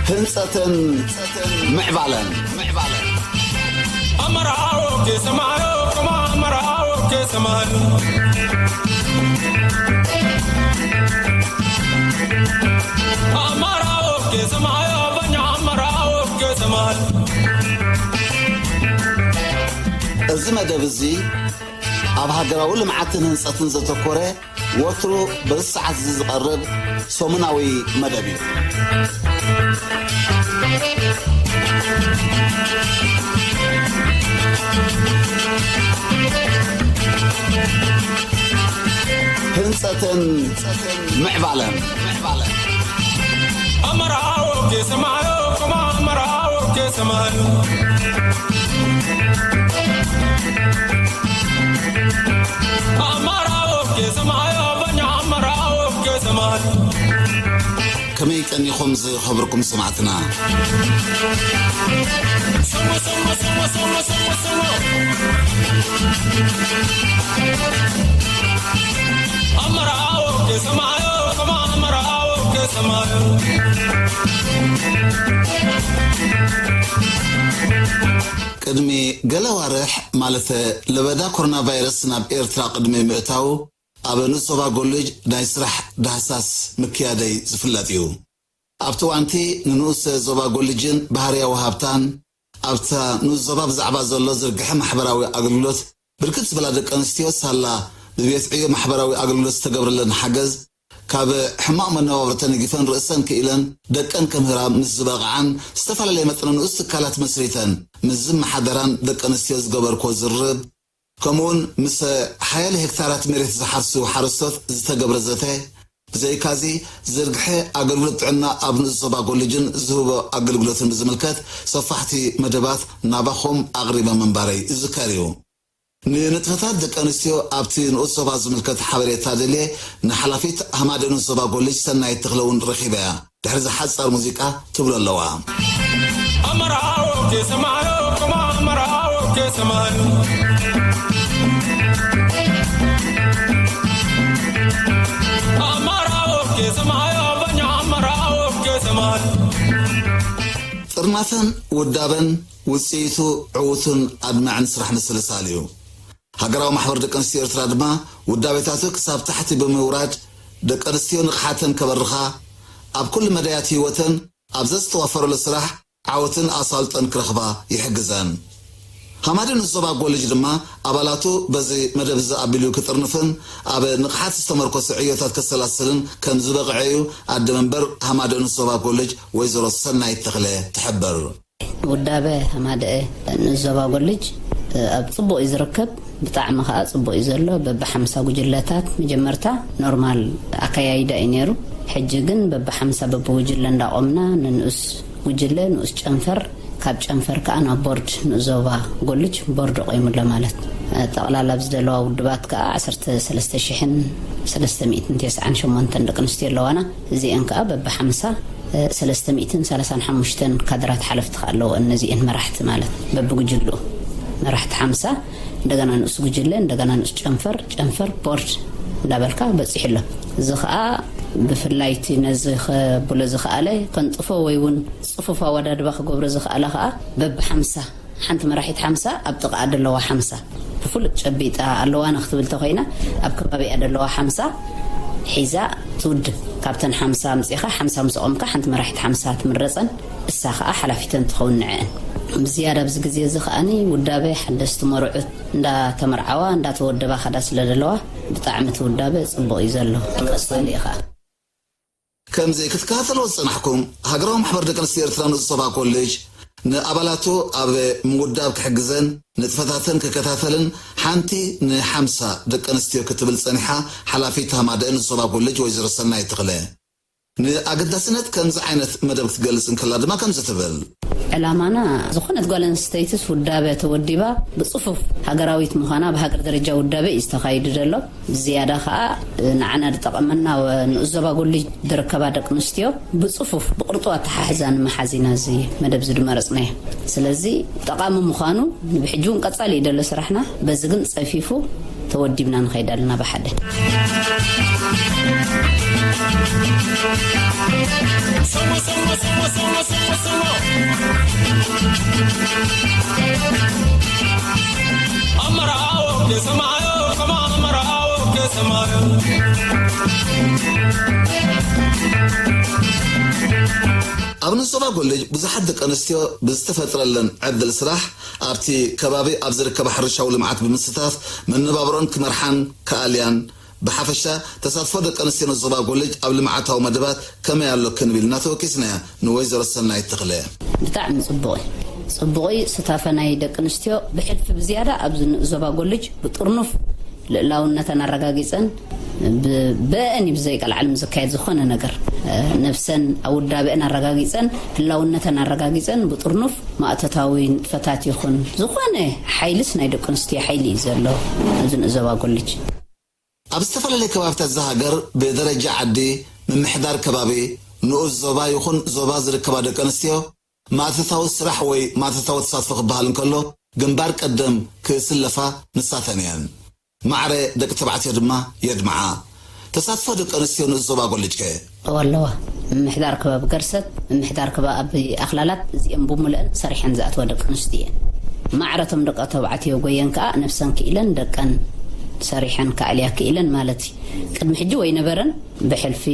ህንጸትን ምዕባለን። ምዕባለን። ኣመራዎ ከሰማዮ፣ ከማ ኣመራዎ ከሰማዮ። ኣመራዎ ከሰማዮ፣ በኛ ኣመራዎ ከሰማዮ። እዚ መደብ እዚ ኣብ ሃገራዊ ልምዓትን ህንጸትን ዘተኮረ፣ ወትሩ በዚ ሰዓት እዚ ዝቐርብ ሰሙናዊ መደብ እዩ። ህንጸትን ምዕባለን። ኣመራዎ ከሰማዮ፣ ከማ ኣመራዎ ከሰማዮ። ኣመራዎ ከሰማዮ፣ በኛ ኣመራዎ ከሰማዮ። ከመይ ቀኒኹም ዝኸብርኩም ሰማዕትና? ስሙ፣ ስሙ፣ ስሙ፣ ስሙ፣ ስሙ፣ ስሙ። ኣመራዎ ከሰማዮ፣ ከማ ኣመራዎ ከሰማዮ። ቅድሚ ገለ ኣዋርሕ፣ ማለት ለበዳ ኮሮና ቫይረስ ናብ ኤርትራ ቅድሚ ምእታዉ፣ ኣብ ንኡስ ዞባ ጎልጅ ናይ ስራሕ ዳህሳስ ምክያደይ ዝፍለጥ እዩ። ኣብቲ እዋንቲ ንንኡስ ዞባ ጎልጅን ባህርያዊ ሃብታን፣ ኣብታ ንኡስ ዞባ ብዛዕባ ዘሎ ዝርግሐ ማሕበራዊ ኣገልግሎት ብርክት ዝበላ ደቂ ኣንስትዮ ሳላ ብቤት ዕዮ ማሕበራዊ ኣገልግሎት ዝተገብረለን ሓገዝ ካብ ሕማቕ መነባብሮ ተነጊፈን ርእሰን ክኢለን ደቀን ከምህራ ምስ ዝበቕዓን ዝተፈላለየ መጠነ ንኡስ ትካላት መስሪተን ምስ ዝመሓደራን ደቂ ኣንስትዮ ዝገበርክዎ ዝርርብ ከምኡውን ምስ ሓያለ ሄክታራት መሬት ዝሓርሱ ሓረስቶት ዝተገብረ ዘተ፣ ብዘይካዚ ዝርግሐ ኣገልግሎት ጥዕና ኣብ ንኡስ ዞባ ጎልጅን ዝህቦ ኣገልግሎትን ብዝምልከት ሰፋሕቲ መደባት ናባኹም ኣቕሪበ ምንባረይ ይዝከር እዩ። ንንጥፈታት ደቂ ኣንስትዮ ኣብቲ ንኡስ ዞባ ዝምልከት ሓበሬታ ደልየ ንሓላፊት ሃማደ ንኡስ ዞባ ጎልጅ ሰናይት ተኽለ እውን ረኺበያ። ድሕሪ ዝሓጻር ሙዚቃ ትብሎ ኣለዋ። ኣመራዎ ከሰማዮ፣ ከማ ኣመራዎ ከሰማዮ። ኣመራዎ ከሰማዮ፣ በኛ ኣመራዎ ከሰማዮ። ጥርናፈን ውዳበን ውጽኢቱ ዕዉትን ኣድማዕን ስራሕ ምስልሳል እዩ። ሃገራዊ ማሕበር ደቂ ኣንስትዮ ኤርትራ ድማ ውዳቤታቱ ክሳብ ታሕቲ ብምውራድ ደቂ ኣንስትዮ ንቕሓተን ከበርኻ፣ ኣብ ኩሉ መዳያት ህይወተን ኣብ ዘዝተዋፈረሉ ስራሕ ዓወትን ኣሳልጦን ክረኽባ ይሕግዘን። ሃማደ ንኡስ ዞባ ጎልጅ ድማ ኣባላቱ በዚ መደብ እዚ ኣቢሉ ክጥርንፍን ኣብ ንቕሓት ዝተመርኮሰ ዕዮታት ከሰላስልን ከም ዝበቕዐ እዩ ኣደ መንበር ሃማደ ንኡስ ዞባ ጎልጅ ወይዘሮ ሰናይት ተኽለ ትሕብር። ውዳበ ሃማደአ ንኡስ ዞባ ጎልጅ ኣብ ጽቡቕ እዩ ዝርከብ። ብጣዕሚ ከኣ ጽቡቕ እዩ ዘሎ። በብሓምሳ ጉጅለታት መጀመርታ ኖርማል ኣከያይዳ እዩ ነይሩ። ሕጂ ግን በብሓምሳ በብጉጅለ እንዳቖምና ንንኡስ ጉጅለ፣ ንኡስ ጨንፈር፣ ካብ ጨንፈር ከኣ ናብ ቦርድ ንኡስ ዞባ ጎልጅ ቦርድ ቆይሙ ኣሎ ማለት። ጠቕላላ ብዝደለዋ ውድባት ከኣ ዓሰርተ ሰለስተ ሽሕን ሰለስተ ሚእትን ተስዓን ሸሞንተን ደቂ ኣንስትዮ ኣለዋና። እዚአን ከኣ በብሓምሳ ሰለስተ ሚእትን ሰላሳን ሓሙሽተን ካድራት ሓለፍቲ ከኣ ኣለዎ። እነዚአን መራሕቲ ማለት በብጉጅልኡ መራሕቲ ሓምሳ፣ እንደገና ንኡስ ጉጅለ፣ እንደገና ንኡስ ጨንፈር፣ ጨንፈር ቦርድ እንዳበልካ በጺሑ ኣሎ። እዚ ከኣ ብፍላይ እቲ ነዚ ከብሎ ዝኸኣለ፣ ከንጥፎ ወይ እውን ጽፉፍ ኣወዳድባ ክገብሮ ዝኸኣለ ከኣ በብሓምሳ ሓንቲ መራሒት ሓምሳ ኣብ ጥቓኣ ደለዋ ሓምሳ ብፍሉጥ ጨቢጣ ኣለዋ ንክትብል ተኮይና ኣብ ከባቢኣ ደለዋ ሓምሳ ሒዛ ትውድብ። ካብተን ሓምሳ ኣምጺኻ ሓምሳ ምስ ኣቖምካ ሓንቲ መራሒት ሓምሳ ትምረጸን እሳ ኸኣ ሓላፊተን ትኸውን ንዕአን። ብዝያዳ ኣብዚ ግዜ እዚ ከኣኒ ውዳበ ሓደስቲ መርዑት እንዳተመርዓዋ እንዳተወደባ ከዳ ስለ ደለዋ ብጣዕሚ እቲ ውዳበ ጽቡቕ እዩ ዘሎ። ቀጽሉ ኢኻ። ከምዚ ክትከታተልዎ ዝጸናሕኩም፣ ሃገራዊ ማሕበር ደቂ ኣንስትዮ ኤርትራ ንኡስ ዞባ ኮሌጅ ንኣባላቱ ኣብ ምውዳብ ክሕግዘን ንጥፈታተን ክከታተልን ሓንቲ ንሓምሳ ደቂ ኣንስትዮ ክትብል ጸኒሓ ሓላፊት ሃማደአ ንኡስ ዞባ ኮሌጅ ወይዘሮ ሰናይት ተኽለ ንኣገዳስነት ከምዚ ዓይነት መደብ ክትገልጽ እንከላ ድማ ከምዚ ትብል። ዕላማና ዝኾነት ጓል ኣንስተይትስ ውዳበ ተወዲባ ብጽፉፍ ሃገራዊት ምዃና ብሃገር ደረጃ ውዳበ እዩ ዝተኻይዱ ዘሎ። ዝያዳ ኸኣ ንዓና ዝጠቐመና ንኡስ ዞባ ጎልጅ ዝርከባ ደቂ ኣንስትዮ ብጽፉፍ ብቕርጡ ኣተሓሕዛ ንምሓዝ ኢና እዚ መደብ ዝድመረጽናዮ። ስለዚ ጠቓሚ ምዃኑ ንብሕጂ እውን ቀጻሊ እዩ ዘሎ ስራሕና። በዚ ግን ጸፊፉ ተወዲብና ንኸይድ ኣለና ብሓደ። ኣብ ንሶባ ኮሌጅ ብዙሓት ደቂ ኣንስትዮ ብዝተፈጥረለን ዕድል ስራሕ ኣብቲ ከባቢ ኣብ ዝርከባ ሕርሻዊ ልምዓት ብምስታፍ መነባብሮን ክመርሓን ክኣልያን፣ ብሓፈሻ ተሳትፎ ደቂ ኣንስትዮ ንዞባ ኮሌጅ ኣብ ልምዓታዊ መደባት ከመይ ኣሎ ክንብል እናተወኪስናያ ንወይዘሮ ሰናይት ተኽለ። ብጣዕሚ ጽቡቕ እዩ። ጽቡቕ እዩ። ስታፈ ናይ ደቂ ኣንስትዮ ብሕልፊ ብዝያዳ ኣብዚ ንኡስ ዞባ ጎልጅ ብጥርኑፍ ልእላውነተን ኣረጋጊጸን፣ ብ-፣ ብአእን እዩ ብዘይ ቀልዓለም ዝካየድ ዝኾነ ነገር። እ፣ ነብሰን ኣብ ውዳበአን ኣረጋጊጸን፣ ህላውነተን ኣረጋጊጸን፣ ብጥርኑፍ ማእቶታዊ ንጥፈታት ይኹን ዝኾነ ሓይልስ ናይ ደቂ ኣንስትዮ ሓይሊ እዩ ዘሎ ኣብዚ ንኡስ ዞባ ጎልጅ። ኣብ ዝተፈላለየ ከባቢታት እዛ ሃገር ብደረጃ ዓዲ፣ ምምሕዳር ከባቢ፣ ንኡስ ዞባ ይኹን ዞባ ዝርከባ ደቂ ኣንስትዮ ማእቶታዊ ስራሕ ወይ ማእቶታዊ ተሳትፎ ክበሃል እንከሎ ግንባር ቀደም ክስለፋ ንሳተን እየን። ማዕረ ደቂ ተባዕትዮ ድማ የድምዓ። ተሳትፎ ደቂ ኣንስትዮ ንኡስ ዞባ ጎልጅ ከ? እወ ኣለዋ። ምምሕዳር ከባቢ ገርሰት፣ ምምሕዳር ከባቢ ኣኽላላት እዚኦም ብምሉአን ሰሪሐን ዝኣትዋ ደቂ ኣንስትዮ እየን። ማዕረ እቶም ደቂ ተባዕትዮ ጎየን ከኣ ነብሰን ክኢለን ደቀን ሰሪሐን ከኣልያ ክኢለን ማለት እዩ። ቅድሚ ሕጂ ወይ ነበረን ብሕልፊ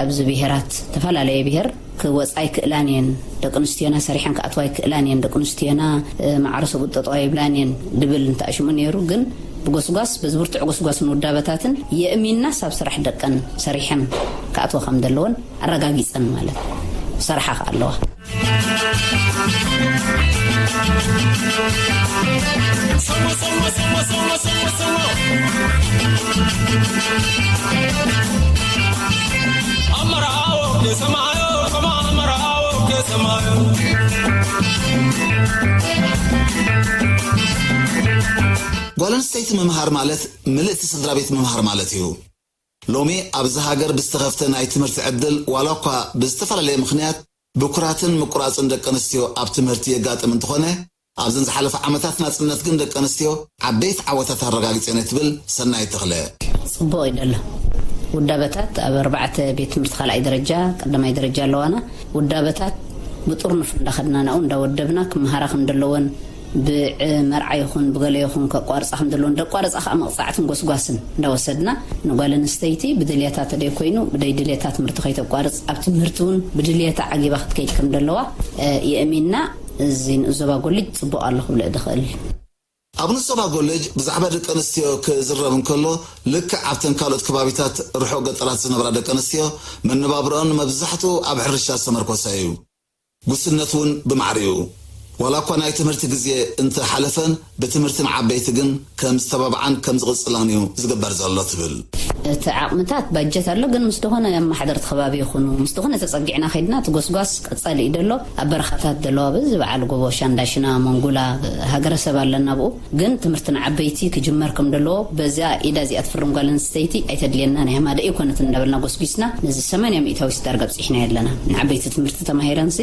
ኣብዚ ብሄራት፣ ዝተፈላለየ ብሄር ክወጻ ኣይክእላን እየን። ደቂ ኣንስትዮና ሰሪሐን ክኣትዋ ኣይክእላን እየን። ደቂ ኣንስትዮና፣ እ፣ ማዕረ ሰብኡት ጠጠው ኣይብላን እየን ድብል እንተኣሽሙ ነይሩ። ግን ብጎስጓስ፣ በዚ ብርቱዕ ጎስጓስን ውዳበታትን የእሚንናስ ኣብ ስራሕ ደቀን ሰሪሐን ክኣትዋ ከም ዘለወን ኣረጋጊጸን ማለት እዩ። ሰርሓ ከኣ ኣለዋ። ጓል ኣንስተይቲ ምምሃር ማለት ምልእቲ ስድራ ቤት ምምሃር ማለት እዩ። ሎሚ ኣብዚ ሃገር ብዝተኸፍተ ናይ ትምህርቲ ዕድል ዋላ እኳ ብዝተፈላለየ ምኽንያት ብኩራትን ምቁራጽን ደቂ ኣንስትዮ ኣብ ትምህርቲ የጋጥም እንተኾነ፣ ኣብዘን ዝሓለፈ ዓመታት ናጽነት ግን ደቂ ኣንስትዮ ዓበይቲ ዓወታት ኣረጋጊጸን እየ ትብል ሰናይት ተኽለ። ጽቡቕ እዩ ደሎ። ውዳበታት ኣብ ኣርባዕተ ቤት ትምህርቲ ካልኣይ ደረጃ፣ ቀዳማይ ደረጃ ኣለዋና። ውዳበታት ብጥርኑፍ እንዳኸድና ናብኡ እንዳወደብና ክመሃራ ከም ዘለወን ብመርዓ ይኹን ብገለ ይኹን ከቋርጻ ከም ዘለወን፣ ደቋርጻ ከኣ መቕጻዕትን ጎስጓስን እንዳወሰድና፣ ንጓል ኣንስተይቲ ብድልየታ ተደይ ኮይኑ ብደይ ድልየታ ትምህርቲ ከይተቋርጽ፣ ኣብ ትምህርቲ እውን ብድልየታ ዓጊባ ክትከይድ ከም ዘለዋ፣ እ፣ የእሚንና። እዚ ንኡስ ዞባ ጎልጅ ጽቡቕ ኣሎ ክብሎ ድኽእል። ኣብ ንኡስ ዞባ ጎልጅ ብዛዕባ ደቂ ኣንስትዮ ክዝረብ እንከሎ፣ ልክዕ ኣብተን ካልኦት ከባቢታት ርሑቕ ገጠራት ዝነብራ ደቂ ኣንስትዮ መነባብሮኦን መብዛሕትኡ ኣብ ሕርሻ ዝተመርኮሰ እዩ። ጉስነት እውን ብማዕሪኡ። ዋላ እኳ ናይ ትምህርቲ ግዜ እንተሓለፈን፣ ብትምህርቲ ንዓበይቲ ግን ከም ዝተባብዓን ከም ዝቕጽላን እዩ ዝግበር ዘሎ ትብል። እቲ ዓቕምታት ባጀት ኣሎ፣ ግን ምስ ዝኾነ ኣመሓደርቲ ከባቢ ይኹኑ፣ ምስ ዝኾነ ተጸጊዕና ከይድና፣ እቲ ጎስጓስ ቀጻሊ እዩ ዘሎ። ኣብ በረኻታት ዘለዋ በዚ በዓል ጎቦ፣ ሻንዳሽና፣ መንጉላ፣ ሃገረሰብ ኣለና ኣብኡ። ግን ትምህርቲ ንዓበይቲ ክጅመር ከም ዘለዎ፣ በዚኣ ኢዳ እዚኣ ትፍርም ጓል ኣንስተይቲ ኣይተድልየናን እያ፣ ማዳ ኣይኮነትን እንዳበልና ጎስጒስና፣ ነዚ ሰማንያ ሚእታዊት ዳርጋ ኣብጺሕናዮ ኣለና። ንዓበይቲ ትምህርቲ ተማሂረንሲ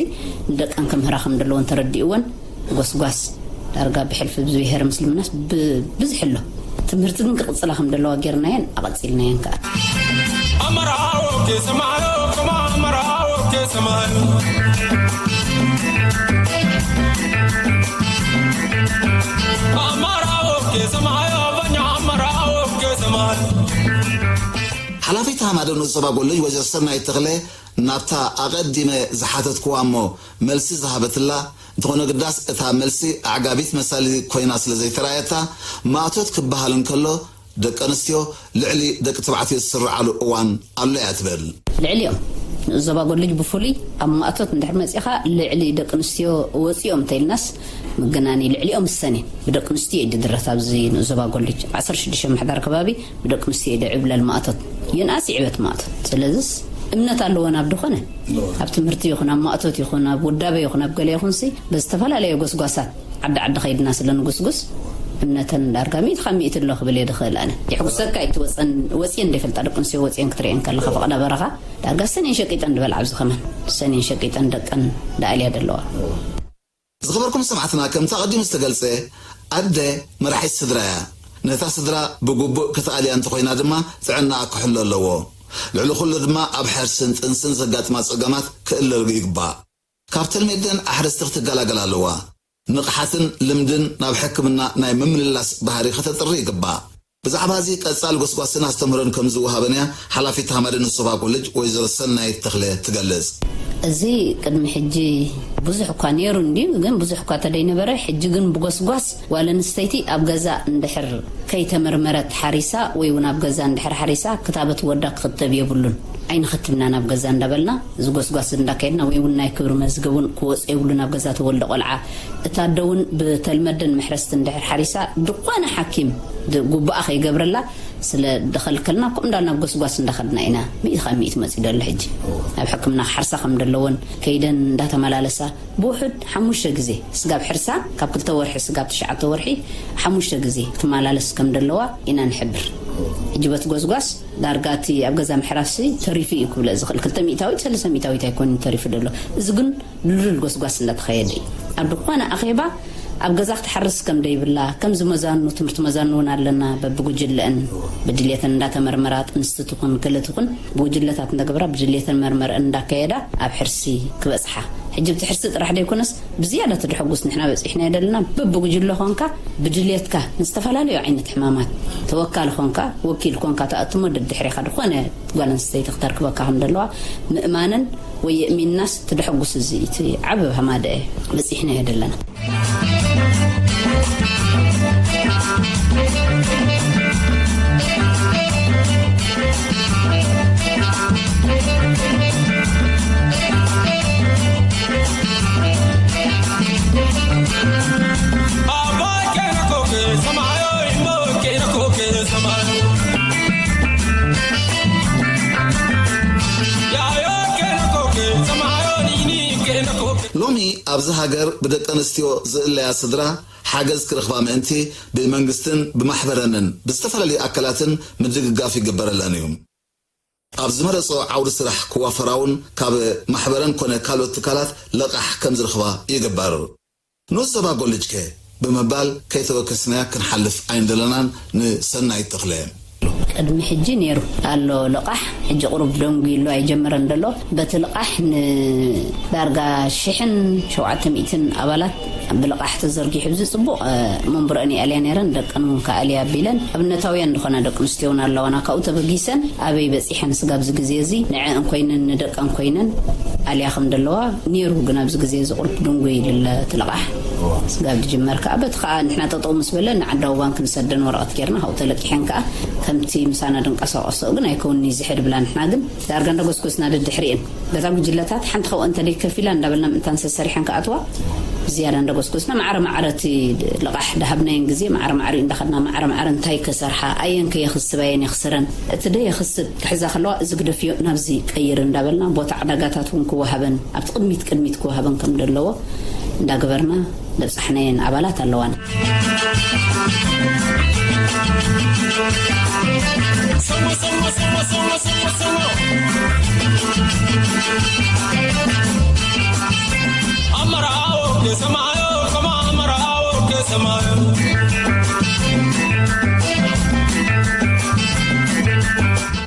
ንደቀን ክምህራ ከም ዘለወን ተረዲእወን፣ ጎስጓስ ዳርጋ ብሕልፊ ብዝብሄር ምስልምናስ ብ-፣ ብዝሕ ኣሎ። ትምህርቲ ግን ክቕጽላ ከም ዘለዋ ጌርናየን ኣቐጺልናየን ከኣ። ኣመራኦ ኬሰማዮ ከማ ኣመራኦ ኬሰማዮ። ኣመራኦ ኬሰማዮ በኛ ኣመራኦ ኬሰማዮ። ሓላፊት ሃማደ ንኡስ ዞባ ጎልጅ ወይዘሮ ሰናይት ተኽለ ናብታ ኣቐዲመ ዝሓተትክዋ እሞ መልሲ ዝሃበትላ፣ እንተኾነ ግዳስ እታ መልሲ ኣዕጋቢት መሳሊ ኮይና ስለ ዘይተራእየታ፣ ማእቶት ክበሃል እንከሎ፣ ደቂ ኣንስትዮ ልዕሊ ደቂ ተባዕትዮ ዝስርዓሉ እዋን ኣሎ እያ ትብል። ልዕሊኦም፣ ንኡስ ዞባ ጎልጅ ብፍሉይ ኣብ ማእቶት እንድሕር መጺኻ፣ ልዕሊ ደቂ ኣንስትዮ ወጺኦም እንተኢልናስ ምግናን እዩ። ልዕሊኦም እሰን እየን። ብደቂ ኣንስትዮ እዩ ዝድረት ኣብዚ ንኡስ ዞባ ጎልጅ። ዓሰርተ ሽዱሽተ ምሕዳር ከባቢ ብደቂ ኣንስትዮ እዩ ዝዕብለል ማእቶት። ይንኣስ ይዕበት ማእቶት። ስለዚስ እምነት ኣለወን ኣብ ድኾነ፣ ኣብ ትምህርቲ ይኹን፣ ኣብ ማእቶት ይኹን፣ ኣብ ውዳበ ይኹን፣ ኣብ ገለ ይኹንሲ፣ ብዝተፈላለየ ጎስጓሳት ዓዲ ዓዲ ኸይድና ስለ ንጉስጉስ፣ እምነተን ዳርጋ ሚእቲ ካብ ሚእቲ ኣሎ ክብል እየ ድኽእል ኣነ። የሕጉሰካ እዩ እቲ ወፀን-፣ ወፅየን ደይፈልጣ ደቂ ኣንስትዮ ወፅየን ክትርእየን ከለኻ፣ ፈቐዳ በረኻ ዳርጋ ሰኔን ሸቂጠን ድበልዓ ኣብዚ ከማን። ሰኔን ሸቂጠን ደቀን ዳኣልያ ደለዋ። ዝኸበርኩም ሰማዕትና፣ ከምቲ ኣቐዲሙ ዝተገልጸ፣ ኣደ መራሒት ስድራ እያ። ነታ ስድራ ብግቡእ ክትኣልያ እንተኾይና ድማ፣ ጥዕናኣ ክሕሎ ኣለዎ። ልዕሊ ኩሉ ድማ፣ ኣብ ሕርስን ጥንስን ዘጋጥማ ጸገማት ክእለሉ ይግባእ። ካብ ተልሜደን ኣሕረስቲ ክትገላገል ኣለዋ። ንቕሓትን ልምድን ናብ ሕክምና ናይ ምምልላስ ባህሪ ከተጥሪ ይግባእ። ብዛዕባ እዚ ቀጻል ጎስጓስን ኣስተምህሮን ከም ዝወሃበን እያ ሓላፊት ሃማደ ንሶባ ኮሌጅ ወይዘሮ ሰናይት ተኽለ ትገልጽ። እዚ ቅድሚ ሕጂ ብዙሕ እኳ ነይሩ እንድዩ፣ ግን ብዙሕ እኳ ተደይነበረ፣ ሕጂ ግን ብጎስጓስ ጓል ኣንስተይቲ ኣብ ገዛ እንድሕር ከይተመርመረት ሓሪሳ ወይ እውን ኣብ ገዛ እንድሕር ሓሪሳ ክታበት ወዳ ክኽተብ የብሉን። ኣይንኽትብና ናብ ገዛ እንዳበልና እዚ ጎስጓስ እንዳካየድና ወይ እውን ናይ ክብሪ መዝገቡን ክወፅ የብሉን ኣብ ገዛ ተወልደ ቆልዓ። እታ ኣደ እውን ብተልመደን መሕረስቲ እንድሕር ሓሪሳ ድኾነ ሓኪም ድ-፣ ጉባኣ ከይገብረላ ስለ ደኸልከልና፣ ከምኡ እንዳልና ኣብ ጎስጓስ እንዳኸድና ኢና። ሚእቲ ካብ ሚእቲ መፂኡ ደሎ ሕጂ። ኣብ ሕክምና ክሓርሳ ከም ደለዎን ከይደን እንዳተመላለሳ ብውሑድ ሓሙሽተ ግዜ ስጋብ ሕርሳ፣ ካብ ክልተ ወርሒ ስጋብ ትሽዓተ ወርሒ ሓሙሽተ ግዜ ክትመላለስ ከም ደለዋ ኢና ንሕብር። ሕጂ በቲ ጎስጓስ ዳርጋ እቲ ኣብ ገዛ ምሕራስሲ ተሪፉ እዩ ክብለ ዝኽእል። ክልተ ሚእታዊት፣ ሰለስተ ሚእታዊት ኣይኮንን ተሪፉ ደሎ። እዚ ግን ድልዱል ጎስጓስ እንዳተኸየደ እዩ። ኣብ ዝኾነ ኣኼባ ኣብ ገዛ ክትሓርስ ከም ደይብላ፣ ከም ዝመዛኑ፣ ትምህርቲ መዛኑ እውን ኣለና፣ በብጉጅለአን ብድልየተን እንዳተመርመራ፣ ጥንስቲ ትኹን ገለ ትኹን ብጉጅለታት እንዳገብራ ብድልየተን መርመረን እንዳካየዳ ኣብ ሕርሲ ክበጽሓ። ሕጂ ብቲ ሕርሲ ጥራሕ ደይኮነስ ብዝያዳ እቲ ድሕጉስ ንሕና በጺሕና የደልና። በብጉጅለ ኾንካ ብድልየትካ ንዝተፈላለዩ ዓይነት ሕማማት ተወካሊ ኾንካ፣ ወኪል ኮንካ ተኣትሞ፣ ደድሕሬኻ ዝኾነ ጓል ኣንስተይቲ ክተርክበካ ከም ዘለዋ ምእማንን ወይ የእሚንናስ ትደሐጉስ። እዚ እቲ ዓቢ ሃማደ በጺሕናዮ ዘለና። ሎሚ ኣብዚ ሃገር ብደቂ ኣንስትዮ ዝእለያ ስድራ ሓገዝ ክረኽባ ምእንቲ ብመንግስትን ብማሕበረንን ብዝተፈላለዩ ኣካላትን ምድግጋፍ ይግበረለን እዩ። ኣብ ዝመረጾ ዓውዲ ስራሕ ክዋፈራ እውን ካብ ማሕበረን ኮነ ካልኦት ትካላት ለቓሕ ከም ዝረኽባ ይግበር። ንኡስ ዞባ ጎልጅከ ብምባል ከይተወከስናያ ክንሓልፍ ኣይንደለናን። ንሰናይት ተኽለ። ቅድሚ ሕጂ ነይሩ ኣሎ ልቓሕ፣ ሕጂ ቁሩብ ደንጉዩ ኣሎ ኣይጀመረን ዘሎ። በቲ ልቓሕ ንዳርጋ ሽሕን ሸውዓተ ሚእትን ኣባላት ብልቓሕ ተዘርጊሑ። እዚ ጽቡቕ፣ እ፣ መንብረአን ይኣልያ ነይረን፣ ደቀን እውን ከኣልያ ኣቢለን። ኣብነታውያን ዝኾና ደቂ ኣንስትዮ እውን ኣለዋና። ካብኡ ተበጊሰን ኣበይ በጺሐን ስጋብ እዚ ግዜ እዚ ንዐአን ኮይነን ንደቀን ኮይነን ኣልያ ከም ዘለዋ ነይሩ። ግን ኣብዚ ግዜ እዚ ቁሩብ ድንጉይ ኢሉ ኣሎ እቲ ልቓሕ። ስጋብ ዝጅመር ከኣ በቲ ከኣ ንሕና ጠጠው ምስ በለ ንዓዳዊ ባንክ ንሰደን ወረቐት ጌርና ካብኡ ተለቂሐን ከኣ ከምቲ ምሳና ድንቀሳቐስኦ ግን ኣይከውንን'ዩ ዝሕድ ብላ። ንሕና ግን ዳርጋ እንዳጎስጎስና ደድሕሪኤን በታ ጉጅለታት ሓንቲ ካብኡ እንተ ደይከፊላ እንዳበልና ምእንታን ሰሰሪሐን ክኣትዋ ብዝያዳ እንዳጎስጎስና ማዕረ ማዕረ እቲ ልቓሕ ዳሃብናየን ግዜ ማዕረ ማዕረ እንዳኸድና ማዕረ ማዕረ እንታይ ከሰርሓ ኣየን ከየኽስብ ኣየን የኽስረን እቲ ደየኽስብ ክሕዛ ከለዋ እዚ ግደፍዮ ናብዚ ቀይር እንዳበልና ቦታ ዕዳጋታት እውን ክወሃበን ኣብቲ ቅድሚት ቅድሚት ክወሃበን ከም ዘለዎ እንዳገበርና ዘብጻሕናየን ኣባላት ኣለዋና።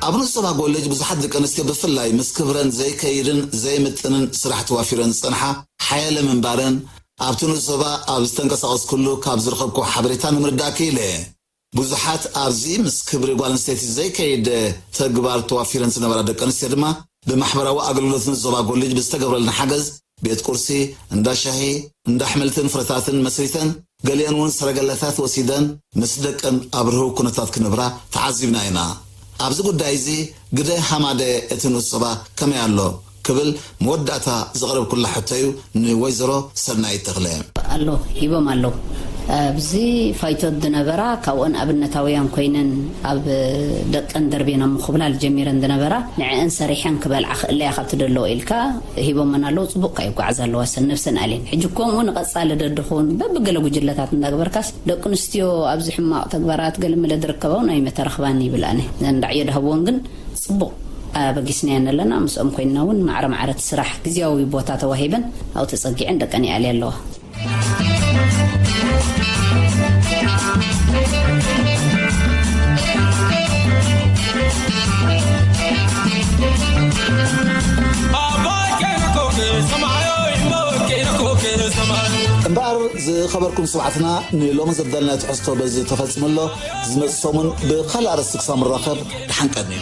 ኣብ ንሶባ ኮሌጅ ብዙሓት ደቂ ኣንስትዮ ብፍላይ ምስ ክብረን ዘይከይድን ዘይምጥንን ስራሕ ተዋፊረን ዝጸንሓ ሓያለ ምንባረን ኣብቲ ንኡስ ዞባ ኣብ ዝተንቀሳቐስኩሉ ካብ ዝረኸብኩዎ ሓበሬታ ንምርዳእ ክኢለ። ብዙሓት ኣብዚ ምስ ክብሪ ጓል ኣንስተይቲ ዘይከይድ ተግባር ተዋፊረን ዝነበራ ደቂ ኣንስትዮ ድማ ብማሕበራዊ ኣገልግሎት ንኡስ ዞባ ኮሌጅ ብዝተገብረለን ሓገዝ ቤት ቁርሲ፣ እንዳ ሻሂ፣ እንዳ ኣሕምልትን ፍረታትን መስሪተን ገሊአን እውን ሰረገላታት ወሲደን ምስ ደቀን ኣብ ርህው ኩነታት ክነብራ ተዓዚብና ኢና። ኣብዚ ጉዳይ እዚ ግደ ሃማደ እቲ ንኡስ ዞባ ከመይ ኣሎ ክብል መወዳእታ ዘቕረብኩላ ሕቶ እዩ ንወይዘሮ ሰናይት ተኽለ። ኣሎ፣ ሂቦም ኣለዉ። ኣብዚ ፋይቶት ዝነበራ ካብኦን ኣብነታውያን ኮይነን ኣብ ደቀን ደርቤን ኣብ ምኹብላል ጀሚረን ዝነበራ ንዕአን ሰሪሐን ክበልዓ ክእለያ ካብ ትደለዎ ኢልካ ሂቦመን ኣለዉ። ጽቡቕ ከ ይጓዓዝ ኣለዋ ሰን ነብሰን ኣልየን። ሕጂ ከምኡ ንቐጻሊ ደድኹን በብገለ ጉጅለታት እንዳግበርካስ ደቂ ኣንስትዮ ኣብዚ ሕማቕ ተግባራት ገለመለ ዝርከባ እውን ኣይመተረኽባን ይብል ኣነ። ዘንዳዕ የድሃብዎን ግን ጽቡቕ ኣበጊስናየን ኣለና። ምስኦም ኮይንና እውን ማዕረ ማዕረ እቲ ስራሕ ግዝያዊ ቦታ ተዋሂበን ኣብኡ ተጸጊዐን ደቀን ይኣልያ ኣለዋ። እምበኣር ዝኸበርኩም ሰማዕትና ንሎሚ ዘዳለናዮ ትሕዝቶ በዚ ተፈጺሙ ኣሎ። ዝመጽእ ሰሙን ብኻልእ ኣርእስቲ ክሳብ ንራኸብ ደሓን ቀንዩ።